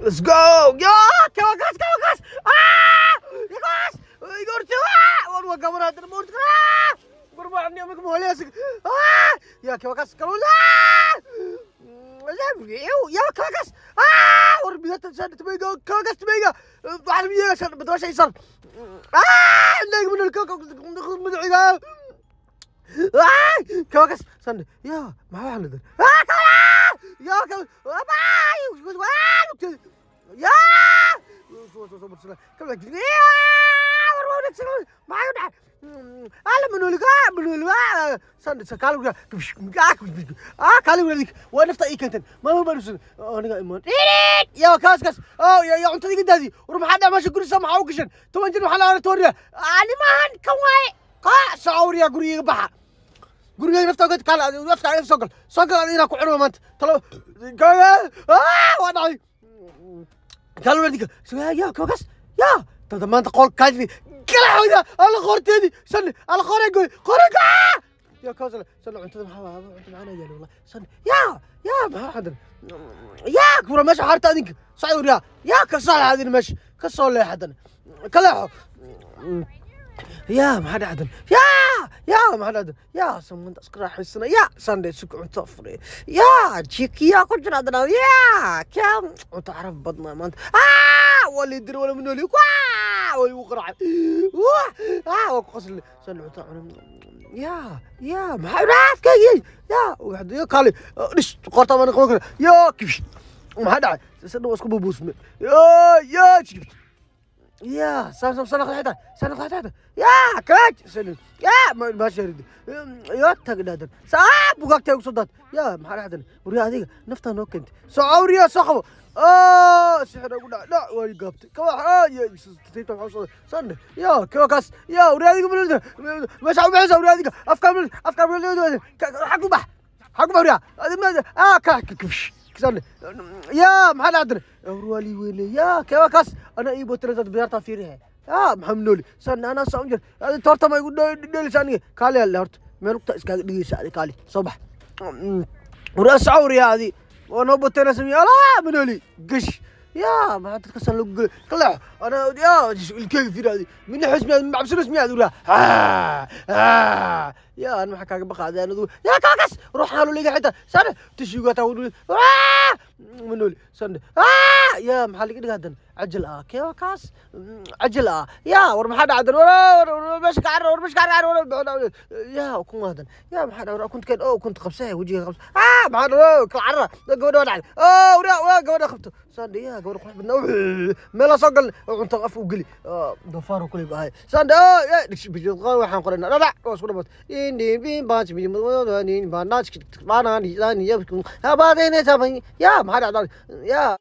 Let's go. Ya kawakas kawakas. Ah! Kawakas. Igorto. War waa gabar hadda ma ordi. War ma ani ama mooleyas. Ah! Ya kawakas kalula. Ya kawakas. Ah! War bidata san tmayga kawakas tmayga. Waxaan biyo san badwasha isar. Ah! Naag min alkaka madaxiga. Ah! Kawakas san. Ya maxaa waxaan leedahay? Ah! Ya ya guriga nafta god kala nafta ay soo gal soo gal inaa ku cuno maanta talo ah waa dhacay kala wadiga ya kawakas ya tada maanta qol kaajni kala hawda ala qorteedi san ala qoray goy qoray ya kawas san cuntada maxaa cunta macana yaal wallahi san ya ya maxaa hadan ya kura meesha xarta adinka socod ya ya ka soo leexadin meesha ka soo leexadan ka leexo يا ما حدا يا يا ما حدا يا سمنت اسكر حسنا يا ساندي سك cunto fure يا jikiya ku jira adana ya kam cunto caraf badna maanta ah wali dir wala minoli waa way u qaracay waa ah waa ku qosli san cunto ya ya maxaa raafkayay ya waxda yo kale dhish qorta ma qaban kara ya kibsh maxaa dhacay san isku bubuusme ya ya يا سنة سنة خليتها سنة خليتها يا كاج سنة يا ما شرد يا تقدر ساب وقت يقصد يا ما حد وريا هذيك نفتها نوكنت سعوريا صخب سحر اقول لا وين قبت كوا يا تيتو سنة يا كواكاس يا وريا هذيك مش عم بحس وريا هذيك افكار افكار حقوا بح حقوا وريا كبش يا محل عدل روالي ويلي يا كواكاس انا ايبو ترى بيارتا فيرها يا محمد نولي سن انا سامجر هذا تورتا ما يقول ديل ساني كالي اللي هرت ميلقتا اسكا دغيسا كالي صباح وراس عوري هذه وانا بوتنا سمي لا منولي قش يا ما تكسر لو طلع انا يا الكيف هذه من حسمي ما عبسنا اسمي هذا يا انا ما كاga baqaade anadu ya kaagas ruuxaan liga xita sana tishiga taa منولي سن يا maxaa liga dhigaa عجل kaas عجل يا war maxaa dhacdan war meesha ka carar war meesha ka carar ya kun hadan ya maxaa dhacdan kunta keen oo kunta qabsay wajiga qabsay maxaa dhacdan kala carar gabadha dhacday oo gabadha qabto san ya gabadha qurux badna meel soo gal cunto af u geli doofaar u kulib ahay san ya waxaan qoranaa dhadhac oo isku dhamat in din bin baaj bin bin baanaaj baanaan ya maxaa dhacdan ya.